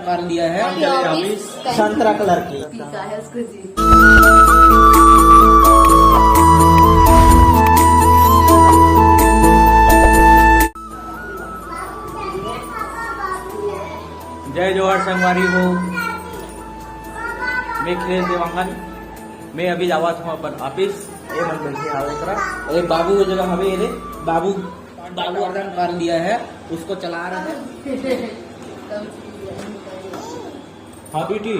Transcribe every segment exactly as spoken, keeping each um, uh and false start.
कर लिया है। ऑफिस संतरा कलर की। जय जोहार संगवारी हो, मैं खिलेश देवांगन। मैं अभी जावत हूँ अपन ऑफिस। ये मन बैठे हवे एकरा। अरे बाबू वो जगह हवे, ये रे बाबू, बाबू ऑर्डर कर लिया है, उसको चला रहा है। हाँ बेटी,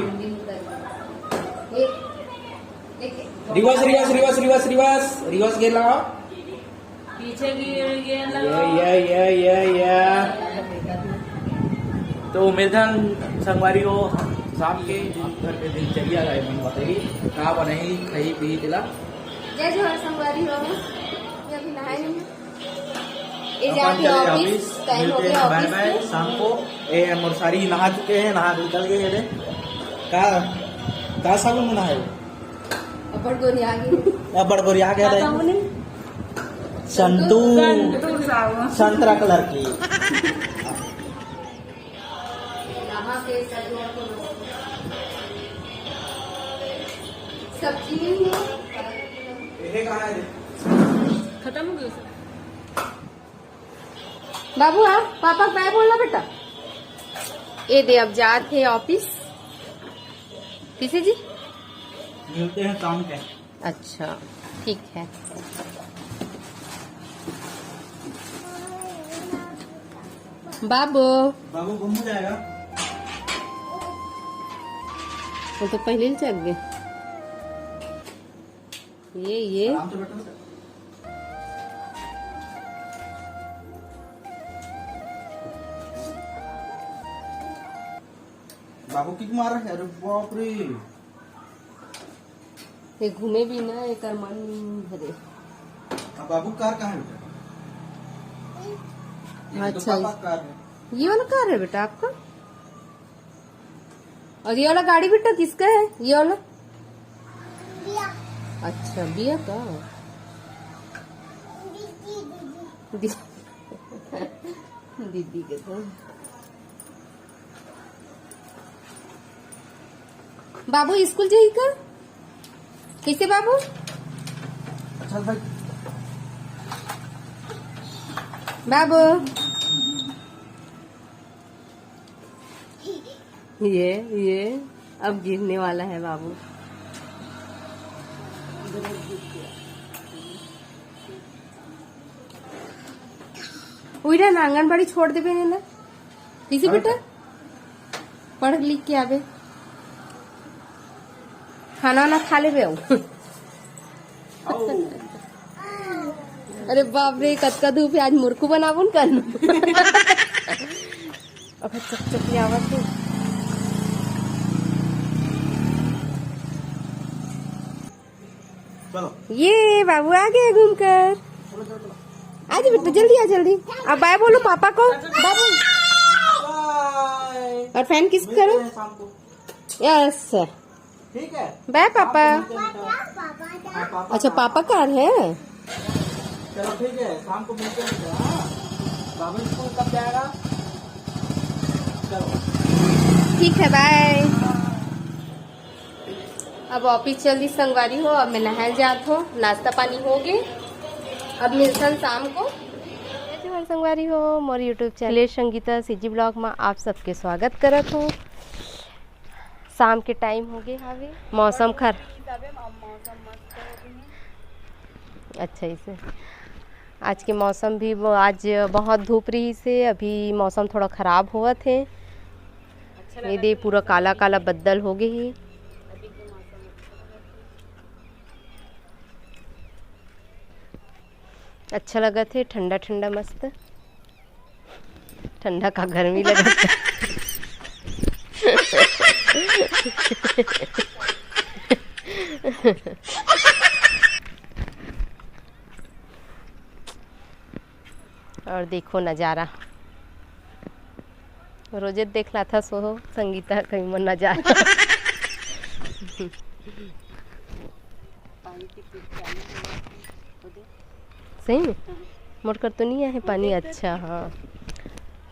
reverse reverse reverse reverse reverse reverse गेर लगाओ। पीछे गिर गया ना। ये ये ये ये ये। तो मेधन संगवारी हो, शाम के घर के दिनचर्या का मन बताई, का बनाई, खाई पी दिला। जय जोहार संगवारी हो, मैं अभी नहाए नहीं हूँ। ये अपन जाके चले ऑफिस, ऑफिस, टाइम हो मिलते गया हैं, बाय ऑफिस बाय के। शाम को। ए मोर सारी नहा चुके हैं, नहा के निकल गए हैं रे। का का साबुन में नहाए? अब्बड़ गोरी आ गई। अब्बड़ गोरी आ गया का रे। साबुन है? संतूर। संतूर साबुन। संतरा कलर की। सब्जी नहीं है। खत्म हो गई सब। बाबू, हाँ, पापा को बाय बोलना बेटा। ये दे, अब जात है ऑफिस। किसे जी? मिलते हैं शाम के। अच्छा, ठीक है। बाबू। बाबू गुम हो जाएगा। वो तो पहले ही चल गए। ये, ये। आराम से बैठो बेटा। बाबू किक मार रहे हैं, अरे बाप रे। ये घूमे भी ना, एकर मन हरे। अब बाबू कार कहाँ है बेटा? ये तो अच्छा, पापा कार है। ये वाला कार है बेटा आपका? और ये वाला गाड़ी बेटा किसका है? ये वाला? अच्छा, बिया का? दीदी, दीदी। दीदी के तो। बाबू स्कूल जाई का? कैसे बाबू? अच्छा भाई। बाबू। ये, ये अब गिरने वाला है बाबू। उइरा ना आंगनबाड़ी छोड़ देबे ने ना। किसी बेटा? पढ़ लिख के आबे। खाना वाना खा लेबे आऊ। अरे बाप रे, कतका धूप है, आज मुरकू बनाबो न कल। अब चकचकी आवत है। चलो। ये बाबू आ गए घूमकर। चलो, चलो, चलो। आ जा बेटा, जल्दी आ, जल्दी। अब बाय बोलो पापा को। बाबू। बाय। और फैन किस करो? मिलते हैं शाम को। यस। ठीक है? बाय पापा। शाम को मिलते हैं बेटा। हाँ, पापा अच्छा, का। पापा कार है? चलो, ठीक है, शाम को मिलते हैं बेटा, हाँ? बाबू स्कूल कब जाएगा? चलो। ठीक है, बाय। अब ऑफिस चल दी संगवारी हो, अब मैं नहाए जात हो, नाश्ता पानी हो गए, अब मिलथन शाम को। जय जोहार संगवारी हो, मोर YouTube channel Sangeeta CG blog में आप सबके स्वागत करत हो। शाम के टाइम हो गए हावे, मौसम खर-, अच्छा, इसे आज के मौसम भी वो, आज बहुत धूप रही से, अभी मौसम थोड़ा खराब होवत है। ये दे पूरा काला काला बद्दल हो गए है। अच्छा लगत है, ठंडा ठंडा मस्त। ठंडा का गर्मी लगत है। और देखो नजारा, रोजे देख ला था सोहो संगीता कहीं मन नजारा। सही में? मोर कर तो नहीं आए पानी। अच्छा, हाँ,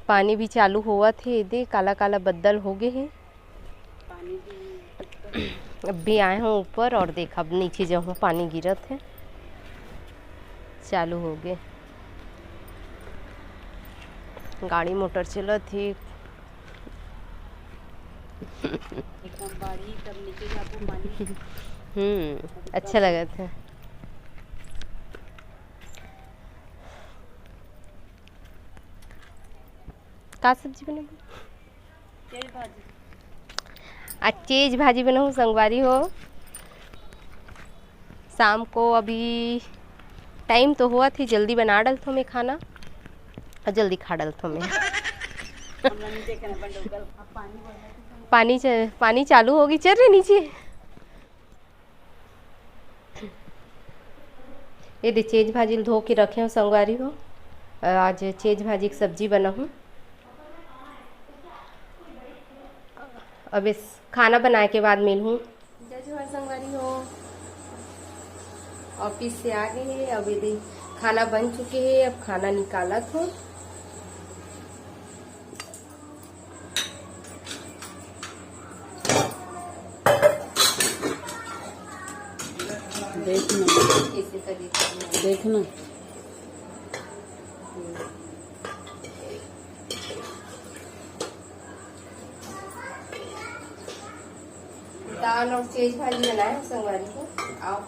पानी भी चालू होवत हे, दे काला काला बदल हो गे हे। अभी आए हों ऊपर और देख, अब नीचे जाहूँ, पानी गिरत हे, चालू हो गे, गाड़ी मोटर चलत हे। एकदम बाढ़ी, तब नीचे जाबो पानी। हम्म, अच्छा लगत हे। का सब्जी बने? आज चेज भाजी बनाहूँ संगवारी हो। शाम को अभी टाइम तो होवत हे, जल्दी बना डलथों मैं खाना और जल्दी खा डलथों मैं। पानी च-, पानी चालू होगे, चल रे नीचे। ये दे, चेज भाजी ल धो के रखे हों संगवारी हो। आज चेज भाजी के सब्जी बनाहूँ। अब इस खाना बनाए के बाद मिलहूँ। जय जोहार संगवारी हो, ऑफिस से आ गे हे। अब ये दे, खाना बन चुके हे, अब खाना निकालत हों। देख ना, देख ना। दाल और चेज भाजी बनाए हों संगवारी हो, आओ।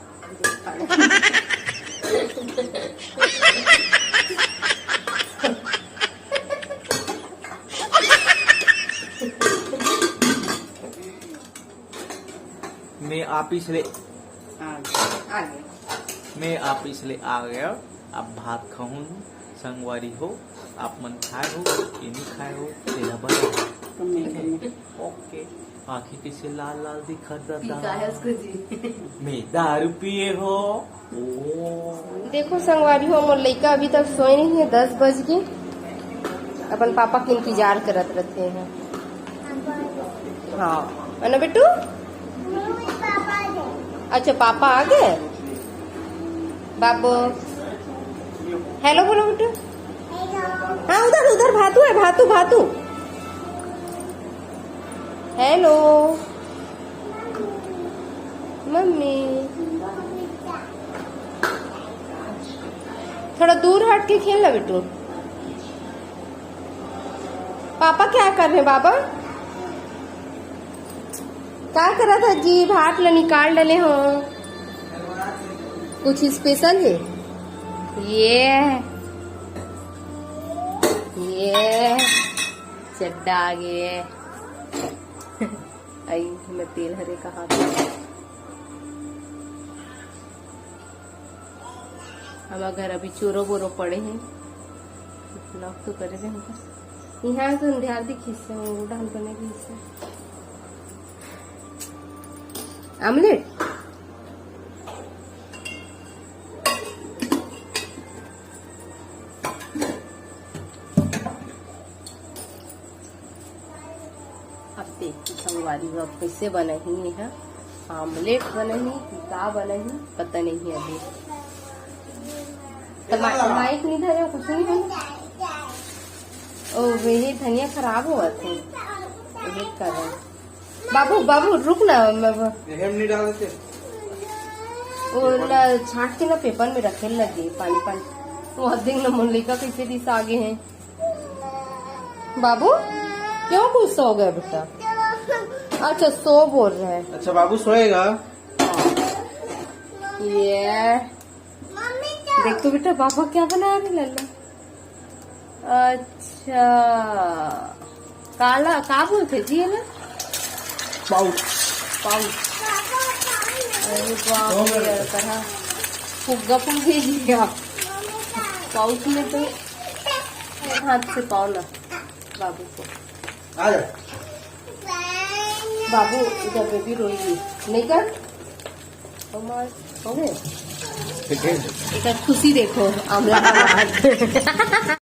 मैं ऑफिस ले, आ गया। मैं ऑफिस ले आ गया। अब भात खाहूँ संगवारी हो, आप मन खाए हो कि नहीं खाए हो, तेला बताओ। कम नहीं, कम नहीं। ओके। आँखें कैसे लाल लाल दिखत दादा। मैं दारू पिए हो। देखो संगवारी हो, मोर लइका अभी तक सोए नहीं है, दस बज के अपन पापा के इंतजार करत रहते हैं। हाँ, है ना बेटू? अच्छा, पापा आ गए। बाबू, हेलो बोलो बेटू। हाँ, उधर, उधर भातू है, भातू, भातू। हेलो मम्मी, थोड़ा दूर हट के खेल ना बेटू। पापा क्या कर रहे हैं बाबा? का करत हे जी? भात ल निकाल डले हो। कुछ स्पेशल हे? ये, ये चड्डा आ गे। आई मैं तेल हरे कहा। हमर घर अभी चोरो बोरो पड़े हे। लॉक तो करे दे हमका। यहाँ तो अंधियार दिखिस हे, वो डाल बने दिखिस हे। आमलेट। अब देखो संगवारी हो, अब कैसे बनही ये ह? आमलेट बनही कि का बनही, पता नहीं अभी। तो मा-, माइक नहीं धरे, कुछ नहीं है। ओ, ये धनिया खराब होवत हे, ये कारण। बाबू, बाबू, रुक ना, मैं वो एहम नहीं डालते। वो ना छाट के ना पेपर में रखे लगे, पानी पानी। वो दिन ना मोर लइका कैसे दिस आगे हैं। बाबू, क्यों गुस्सा हो गया बेटा? अच्छा, सो बोल रहे हैं। अच्छा, बाबू सोएगा। ये देख तो बेटा, पापा क्या बना रहे लल्ला। अच्छा, काला का बोलते जी ये ना? पाउच। पाउच। अरे बाप रे, कहाँ फुग्गा फुग्गी जी का पाउच में तो हाथ से पाओ ना बाबू को। आ जा। बाबू इधर बेबी रोएगी, नहीं कर? हो गए। एक खुशी देखो, आमला वाला।